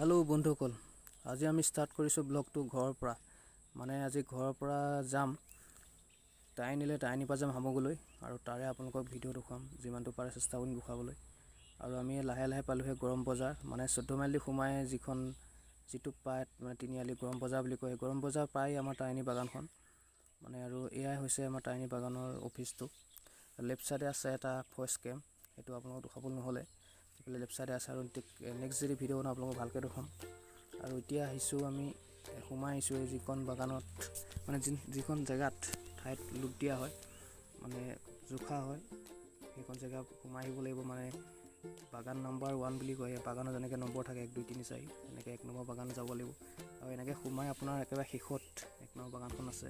Hello' বন্ধুসকল, আজি আমি ষ্টাৰ্ট কৰিছোঁ ব্লগটো ঘৰৰ পৰা। মানে আজি ঘৰৰ পৰা যাম টাইনিলৈ, টাইনিৰ পৰা যাম হাবুঙলৈ আৰু তাৰে আপোনালোকক ভিডিঅ' দেখুৱাম, যিমানটো পাৰে চেষ্টা কৰিম দেখুৱাবলৈ। আৰু আমি লাহে লাহে পালোঁহি গৰম বজাৰ, মানে 14 মাইল দি সোমাই যিখন যিটো পায়, মানে তিনিআলি গৰম বজাৰ বুলি কয়, গৰম বজাৰ পাই আমাৰ টাইনি বাগানখন মানে। আৰু এয়াই হৈছে আমাৰ টাইনি বাগানৰ অফিচটো। লেফ্ট ছাইডে আছে এটা ফৰেষ্ট কেম্প, সেইটো আপোনালোকক দেখুৱাব নহ'লে, এইফালে লেফ্ট ছাইডে আছে। আৰু নেক্সট যদি ভিডিঅ' বনাওঁ, আপোনালোকক ভালকৈ দেখুৱাম। আৰু এতিয়া আহিছোঁ আমি, সোমাই আহিছোঁ এই যিখন বাগানত, মানে যিখন জেগাত ঠাইত লোড দিয়া হয়, মানে জোখা হয়, সেইখন জেগা সোমাই আহিব লাগিব। মানে বাগান নাম্বাৰ 1 বুলি কয়। এই বাগানৰ যেনেকৈ নম্বৰ থাকে 1, 2, 3, 4, তেনেকৈ 1 নম্বৰ বাগান যাব লাগিব। আৰু এনেকৈ সোমাই আপোনাৰ একেবাৰে শেষত 1 নম্বৰ বাগানখন আছে।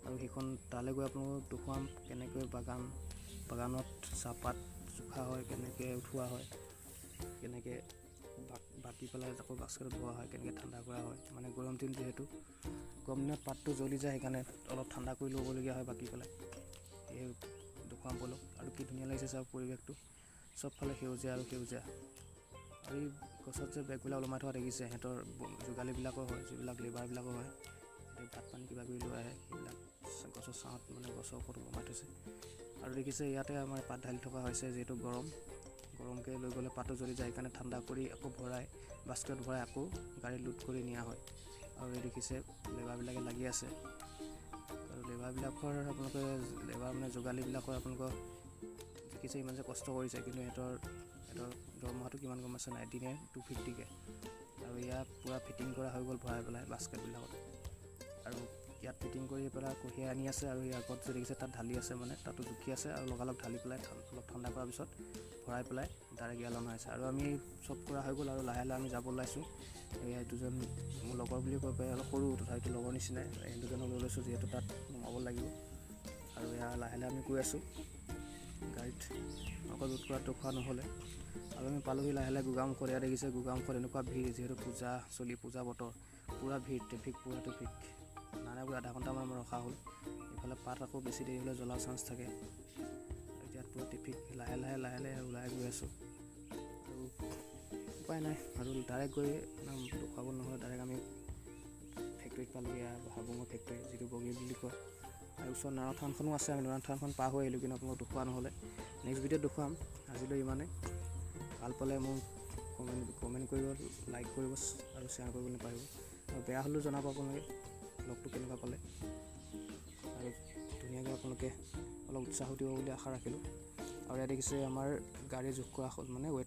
আৰু সেইখন তালৈ গৈ আপোনালোকক দেখুৱাম কেনেকৈ বাগানত চাহপাত জোখা হয়, কেনেকৈ উঠোৱা হয়, কেনেকৈ বাকি পেলাই আকৌ বাস্কেটত ভৰোৱা হয়, কেনেকৈ ঠাণ্ডা কৰা হয়। মানে গৰম দিন যিহেতু, গৰম দিনত পাতটো জ্বলি যায়, সেইকাৰণে অলপ ঠাণ্ডা কৰি ল'বলগীয়া হয় বাকি পেলাই। এই দেখুৱাম ব'লক। আৰু কি ধুনীয়া লাগিছে চাওক পৰিৱেশটো, চবফালে সেউজীয়া আৰু সেউজীয়া। আৰু এই গছত যে বেগবিলাক ওলমাই থোৱা দেখিছে, সিহঁতৰ যোগালীবিলাকৰ হয়, যিবিলাক লেবাৰবিলাকৰ হয়, সিহঁতে ভাত পানী কিবা কিবি লৈ আহে, সেইবিলাক গছৰ ছাঁত, মানে গছৰ ওপৰত ওলমাই থৈছে। আৰু দেখিছে, ইয়াতে আমাৰ পাত ঢালি থকা হৈছে। যিহেতু গৰম, গৰমকৈ লৈ গ'লে পাতো জ্বলি যায়, সেইকাৰণে ঠাণ্ডা কৰি আকৌ ভৰাই বাস্কেটত ভৰাই আকৌ গাড়ীত লোড কৰি নিয়া হয়। আৰু এই দেখিছে, লেবাৰবিলাকে লাগি আছে। আৰু লেবাৰবিলাকৰ আপোনালোকে, লেবাৰ মানে যোগালীবিলাকৰ আপোনালোকৰ দেখিছে ইমান যে কষ্ট কৰিছে, কিন্তু সিহঁতৰ দৰমহাটো কিমান গম পাইছে নাই? দিনে 250কৈ। আৰু ইয়াত পূৰা ফিটিং কৰা হৈ গ'ল ভৰাই পেলাই বাস্কেটবিলাকত। আৰু ইয়াত ফিটিং কৰি পেলাই কঢ়িয়াই আনি আছে। আৰু ইয়াৰ আগত যে দেখিছে, তাত ঢালি আছে, মানে তাতো জুখি আছে আৰু লগালগ ঢালি পেলাই অলপ ঠাণ্ডা কৰাৰ পিছত ভৰাই পেলাই ডাইৰেক্ট ইয়ালৈ অনা হৈছে। আৰু আমি চব কৰা হৈ গ'ল আৰু লাহে লাহে আমি যাব ওলাইছোঁ। এয়া দুজন মোৰ লগৰ বুলি ক'ব পাৰি, অলপ সৰু তথাপিতো লগৰ নিচিনাই। এই দুজনক লৈ লৈছোঁ, যিহেতু তাত সোমাব লাগিব। আৰু এয়া লাহে লাহে আমি গৈ আছোঁ গাড়ীত, আকৌ লোড কৰাত দেখুওৱা নহ'লে। আৰু আমি পালোহি লাহে লাহে গোগামুখত। এয়া দেখিছে, গোগামুখত এনেকুৱা ভিৰ, যিহেতু পূজা চলি, পূজা বতৰ, পূৰা ভিৰ, ট্ৰেফিক, পূৰা ট্ৰেফিক। নাই নাই বোলে আধা ঘণ্টামান আমাৰ ৰখা হ'ল। এইফালে পাত আকৌ বেছি দেৰি হ'লে জ্বলাৰ চান্স থাকে। ইয়াত পূৰা ট্ৰেফিক। লাহে লাহে লাহে লাহে ওলাই গৈ আছোঁ আৰু উপায় নাই। আৰু ডাইৰেক্ট গৈ দেখুৱাব নহ'লে, ডাইৰেক্ট আমি ফেক্টৰীত পালোগৈ। হাবুঙৰ ফেক্টৰী, যিটো বগী বুলি কয়। আৰু ওচৰত নাৰায়ণ থানখনো আছে। আমি নাৰায়ণ থানখন পাৰ হৈ আহিলোঁ, কিন্তু আপোনালোকক দেখুওৱা নহ'লে। নেক্সট ভিডিঅ'ত দেখুৱাম। আজিলৈ ইমানেই। ভাল পালে মোক কমেণ্ট কৰিব, লাইক কৰিব আৰু শ্বেয়াৰ কৰিব নাপাহৰিব। আৰু বেয়া হ'লেও জনাব আপোনালোকে ব্লগটো কেনেকুৱা পালে। আৰু ধুনীয়াকৈ আপোনালোকে অলপ উৎসাহো দিব বুলি আশা ৰাখিলোঁ। আৰু ইয়াত দেখিছে, আমাৰ গাড়ী জোখ কৰা হ'ল, মানে ৱেইট